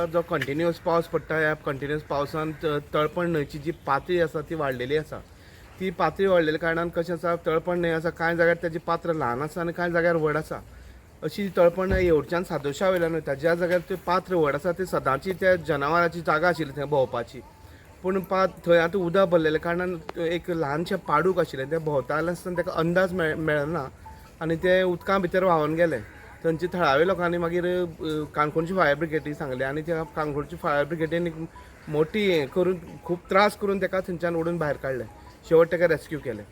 आतां जो कंटिन्युअस पावस पडटा, ह्या कंटिन्युअस पावसान तळपण न्हंयची जी पातळी आसा ती वाडलेली आसा. ती पातळी वाडलेल्या कारणान कशें आसा, तळपण न्हंय आसा, कांय जाग्यार तेजी पात्र ल्हान आसा आनी कांय जाग्यार व्हड आसा. अशी तळपण न्हंय येवच्यान सादोशा वयल्यान वयता. ज्या जाग्यार ते पात्र व्हड आसा ते सदांची त्या जनावरांची जागा आशिल्ली थंय भोंवपाची, पूण थंय आतां उदक भरलेल्या कारणान एक ल्हानशें पाडूक आशिल्लें, तें भोंवतालें आसतना ताका अंदाज मेळना आनी तें उदका भितर व्हांवन गेलें. थंयच्या थळाव्या लोकांनी मागीर काणकोणची फायर ब्रिगेडीक सांगलें आनी त्या काणकोणची फायर ब्रिगेडीन एक मोटी हें करून, खूब त्रास करून ताका थंयच्यान ओडून भायर काडलें. शेवट ताका रेस्क्यू केलें.